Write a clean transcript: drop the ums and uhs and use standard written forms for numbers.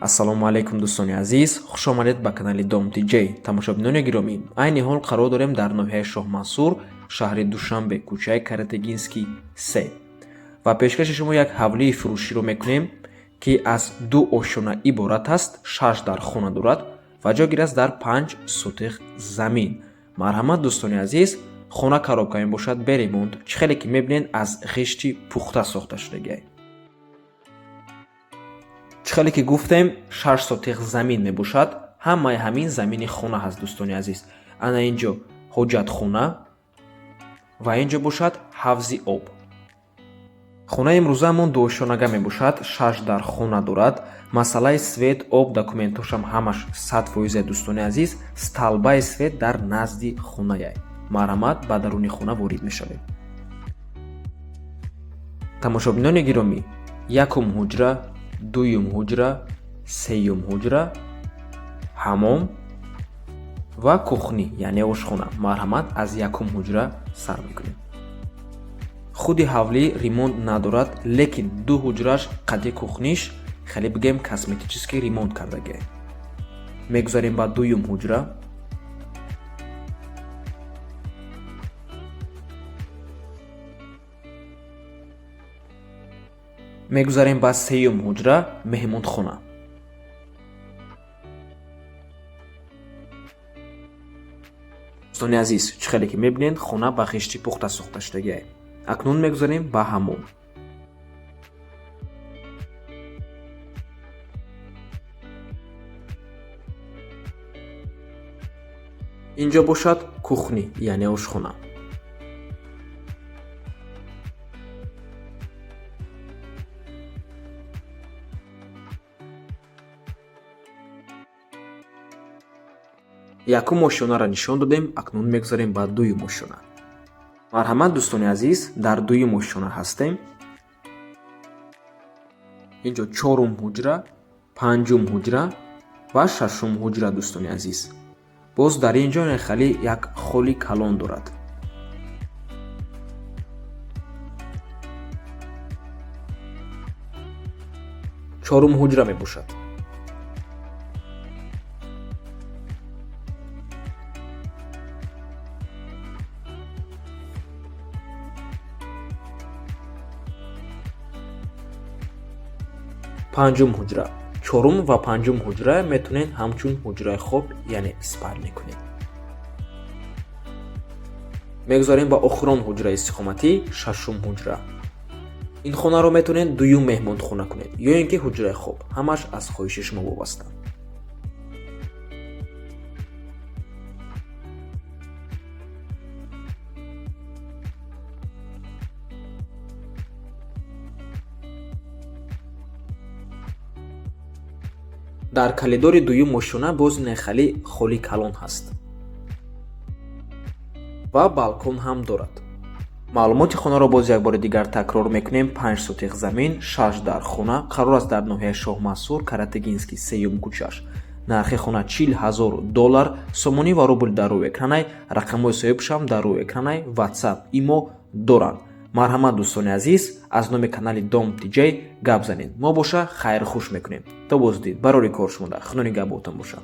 Ассалому алайкум, дӯстони азиз, хуш омадед ба канали Дом Тиҷей. Тамошобинони гиромӣ, айни ҳол қарор дорем дар ноҳияи Шоҳмансур, шаҳри Душанбе, кӯчаи Каратегинский 3 ва пешкаши шумо як ҳавлии фурӯширо мекунем, ки аз ду ошёна иборат аст, шаш дар хона дорад ва ҷойгир аст дар 5 сотих замин. Марҳамат, дӯстони азиз, хона коробка мебошад, бе ремонт. Чӣ хеле ки мебинед, аз ғишти пухта сохта шудагиай. Чӣ хеле ки гуфтем, 6 сотих замин мебошад, ҳамаи ҳамин замини хона ҳаст, дӯстони азиз. Ана ин ҷо ҳоҷатхона ва ин ҷо бошад ҳавзи об. Хонаи имрӯзаамон дуошёнага мебошад, шаш дар хона дорад. Масъалаи свет, об, документошам ҳамаш 100%, дӯстони азиз. Столбаи свет дар назди хонаяй. Марҳамат, ба даруни хона ворид мешавем. Тамошобинони гиромӣ, якум ҳуҷра, дуюм ҳуҷра, сеюм ҳуҷра, ҳамом ва кухня, яъне ошхона. Марҳамат, аз якум ҳуҷра сар мекунем. Худи ҳавлӣ ремонт надорад, лекин ду ҳуҷраш қади кухниш хеле бигем косметический ремонт кардагиай. Мегузарем ба дуюм ҳуҷра. Мегузарем ба сеюм ҳуҷра, меҳмонхона. Дӯстони азиз, чӣ хеле ки мебинед, хона ба ғишти пухта сохта шудагиай. Акнун мегузарем ба ҳамом. Инҷо бошад кухня, яъне ошхона. Якум ошёнаро нишон додем, акнун мегузарем ба дуюм ошёна. Марҳамат, дӯстони азиз, дар дуюм ошёна ҳастем. Инҷо чорум ҳуҷра, панҷум ҳуҷра ва шашум ҳуҷра, дӯстони азиз. Боз дар ин ҷо хеле як холи калон дорад. Чорум ҳуҷра мебошад. Панҷум ҳуҷра. Чорум ва панҷум ҳуҷра метавонед ҳамчун ҳуҷраи хоб, яъне спальня кунед. Мегузарем ба охирон ҳуҷраи истиқоматӣ, шашум ҳуҷра. Ин хонаро метавонед дуюм меҳмонхона кунед ё ин ки ҳуҷраи хоб, ҳамаш аз хоҳиши шумо вобаста. Дар калидори дуюм ошёна боз нехали холи калон ҳаст ва балкон ҳам дорад. Маълумоти хонаро боз як бори дигар такрор мекунем: 5 сотих замин, шаш дар хона, қарор аст дар ноҳияи Шоҳмансур, Каратегинский сеюм кӯчаш. Нархи хона 40 000 доллар, сомонӣ ва рубл дар рӯи экранай, рақамҳои соҳибшам дар рӯи экранай, Ватсап, Имо доранд. Марҳамат, дӯстони азиз, аз номи канали Дом Тиҷей гап занед. Мо боша хайрхуш мекунем. То боздид, барори кор шумода, худо нигаҳботон бошад.